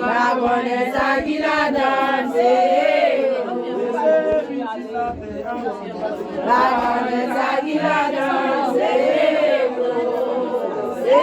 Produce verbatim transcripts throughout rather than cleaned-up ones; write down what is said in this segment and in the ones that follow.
Pa konnen sa ki ladan, se pa konnen sa ki ladan, se se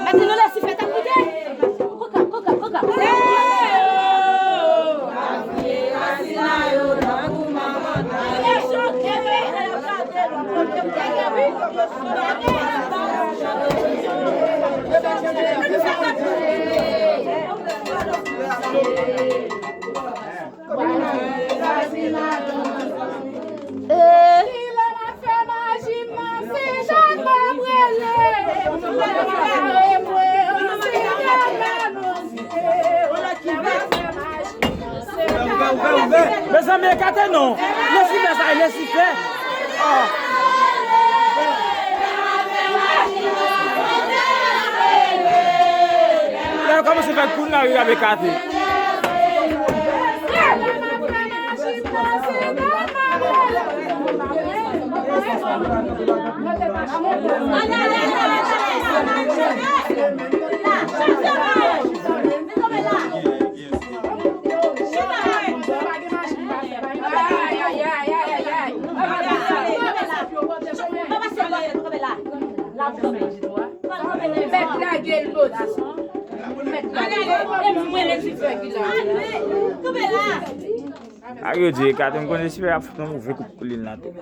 Mete nou lè si fèt ap koute. Koka, koka, koka. Mezanmi, ekate non. Lesifè sa, e Lesifè. Ah. Lè yo kòmanse fè kounye a, yo ap ekate. Mèt lage l, Loti. Mèt lage l. E mwen, Lesifè ki la. Ak yo di, ekate, m konnen Lesifè ap fout yon move kout koulin nan tèt.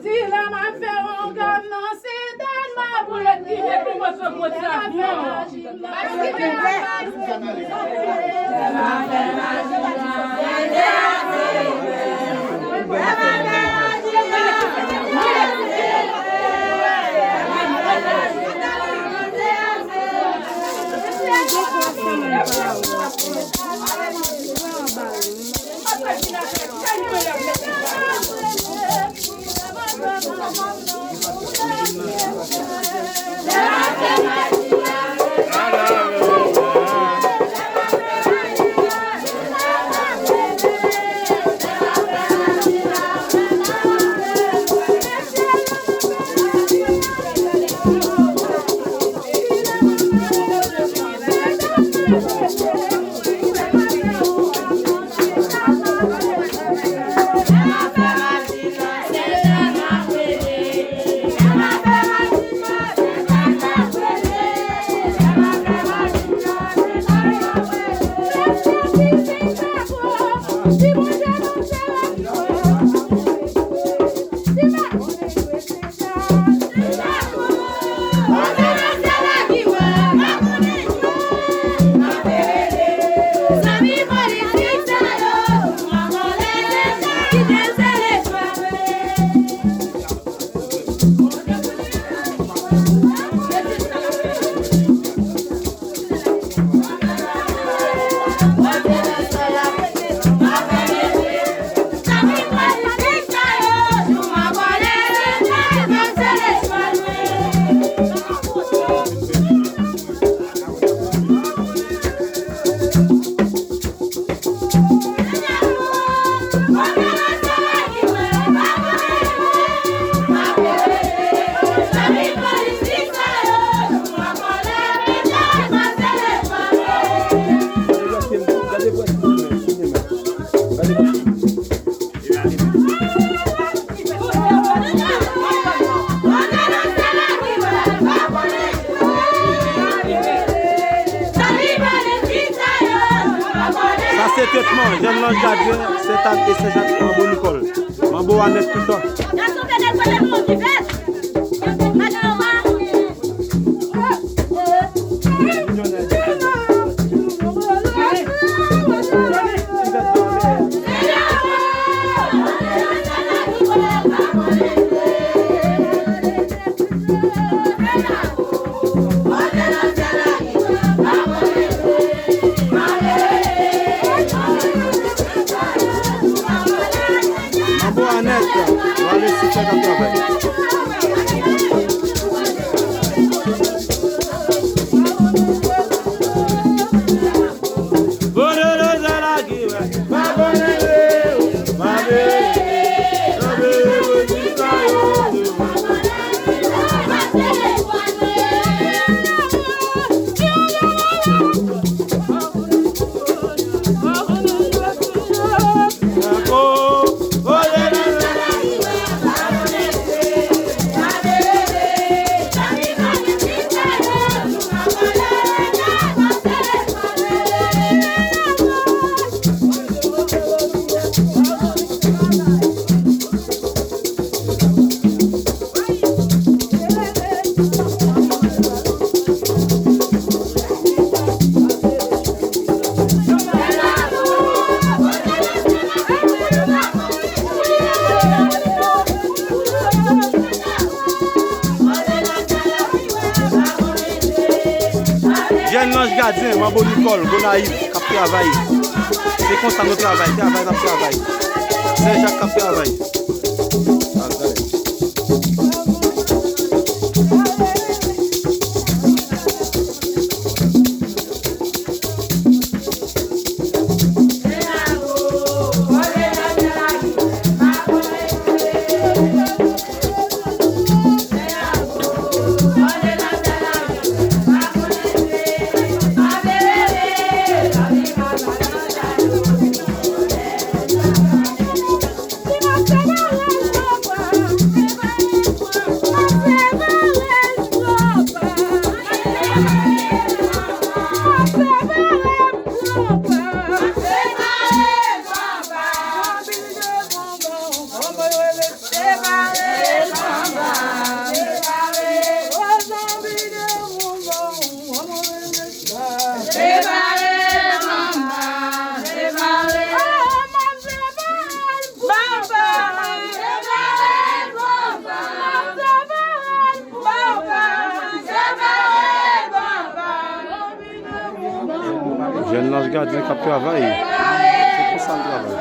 Di la m ap fè yon gòm nan se dènma boulèt ki gen pi gwo sou mond sa. Sa se tretman jèn Lanj Gadyen, Sentàn e Sen Jak an Bonikòl. Manbo a nèt toutan. Jèn Lanj Gadyen, Manbo Nikòl, Gonayiv, k ap travay. Se konsa nou travay, travay n ap travay. Sè Jak k ap travay. Jèn Lanj Gadyen k ap travay. Se konsa l travay.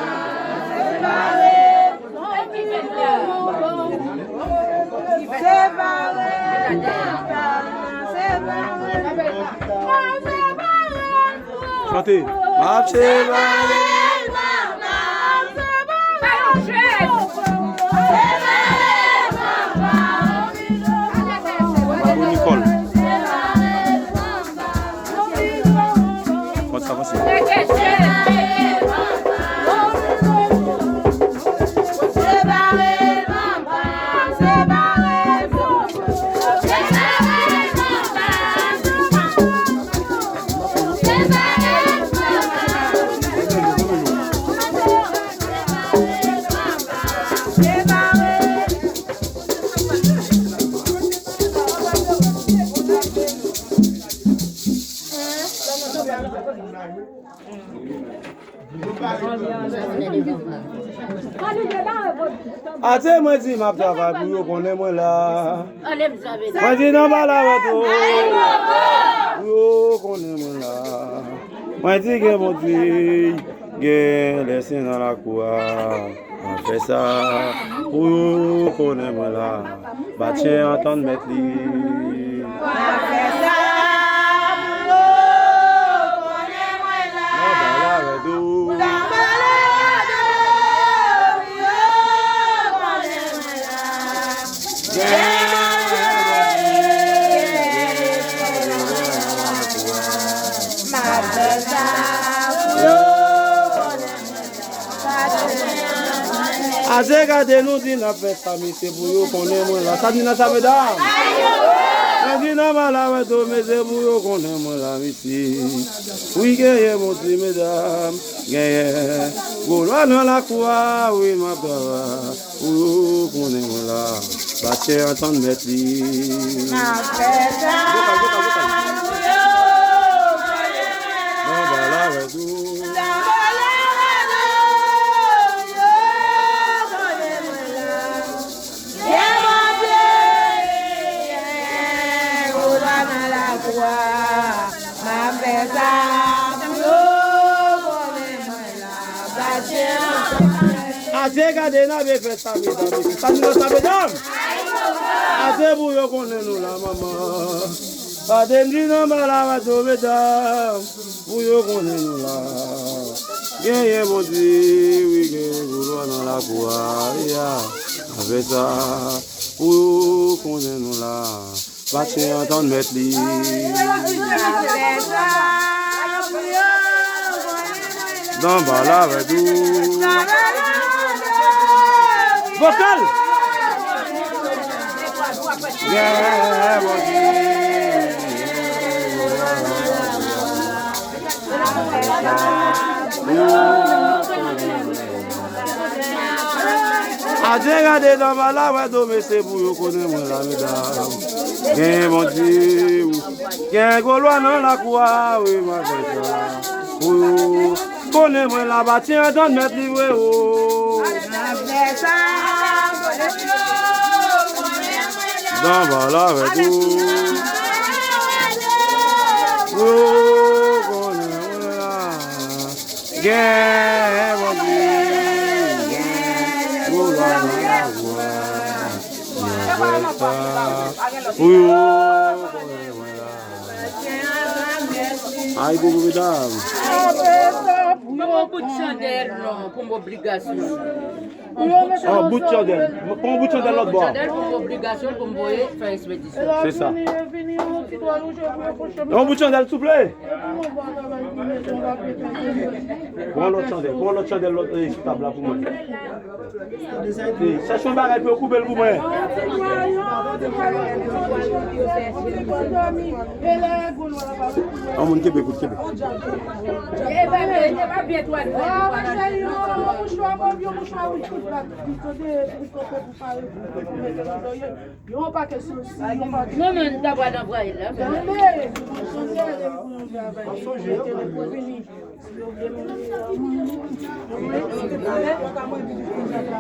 Chante. M ap separe. Manbo Nikòl. Konsa, konsa. Ase mwen di m ap travay pou yo konnen mwen la. Mwen di nan bal avè tou. Pou yo konnen mwen la. Mwen di gen Bondye, gen lèsen nan lakou a. Mwen fè sa pou yo konnen mwen la. Batyen an tann mèt li. Mwen fè sa pou yo konnen mwen la. Nan bal avè tou. Ase gade nou di n ap fè sa, mesye, pou yo konnen mwen la. Sa di nan sa, medam? Mwen di nan bal avè tou, mesye, pou yo konnen mwen la, mesye. Wi, genyen Bondye, medam. Genyen gwo lwa nan lakou a, wi, m ap travay. Pou yo konnen mwen la. Batyen an tann mèt li. N ap fè sa. Vokal, vokal, vokal. Nan bal avè tou. Nan bal avè tou. Yo konnen mwen la. Gen Bondye, gen gwo lwa nan lakou a. M ap fè sa pou yo konnen mwen la. Batyen an tann mèt li. Ase gade n ap fè sa, medam, mesye. Sa nou nan sa, medam? Ase pou yo konnen nou la, manman. Gade m di nan bal avè tou, medam. Pou yo konnen nou la. Genyen Bondye, wi, genyen gwo lwa nan lakou a, ya. N ap fè sa pou yo konnen nou la. Batyen an tann mèt li. Nan bal avè tou. Vokal. Yeah, Bondye. Ase gade nan bal avè tou, mesye, pou yo konnen mwen la, medam. Gen Bondye, gen gwo lwa nan lakou a, wi, m ap fè sa. Pou yo konnen mwen la, batyen an tann mèt li vre, o. Nan bal avè tou. Ou konnen mwen la. Gen bandi, gen boulwa nan lari a. Mwen fè sa pou yo konnen mwen la. Ay, gogo, medam. Pran yon bout chandèl non, pou m obligasyon. Oh, bout chandèl. Pran yon bout chandèl lòt bò a. Chandèl pou m obligasyon pou m voye fè ekspedisyon. Se sa. Pran yon bout chandèl, souple. Pran lòt chandèl. Pran lòt chandèl lòt, eh, sou tab la pou mwen. Chèche yon bagay pou yo koupe l pou mwen. Yon moun kenbe kout, kenbe. Non, men, ta pral anvwaye la.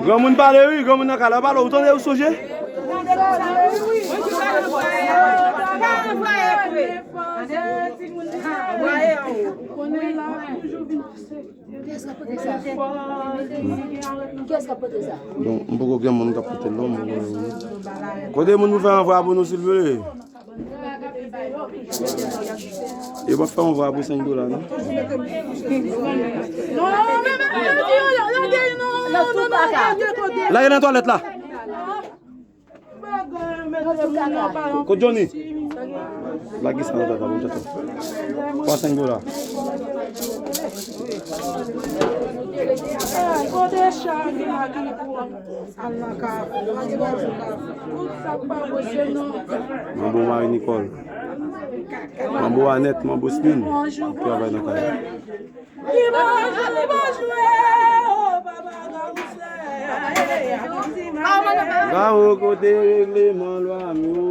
Granmoun pale wi, granmoun nan kay la pale, ou tande, ou sonje? Bon, m poko gen moun k ap pote l non, m poko gen moun. Kote moun pou fè anvwa pou nou, silvouplè? Yo p ap fè yon vwa pou senk dola, non? Lage nan twalèt la. Kot Johnny? Lage sa nan twalèt la, bon, tchotcho. Pran senk dola. Manbo Marie Nicole. Manbo Annette, Manbo Celine. Travay nan kay. Gawo kote regleman lwa m yo.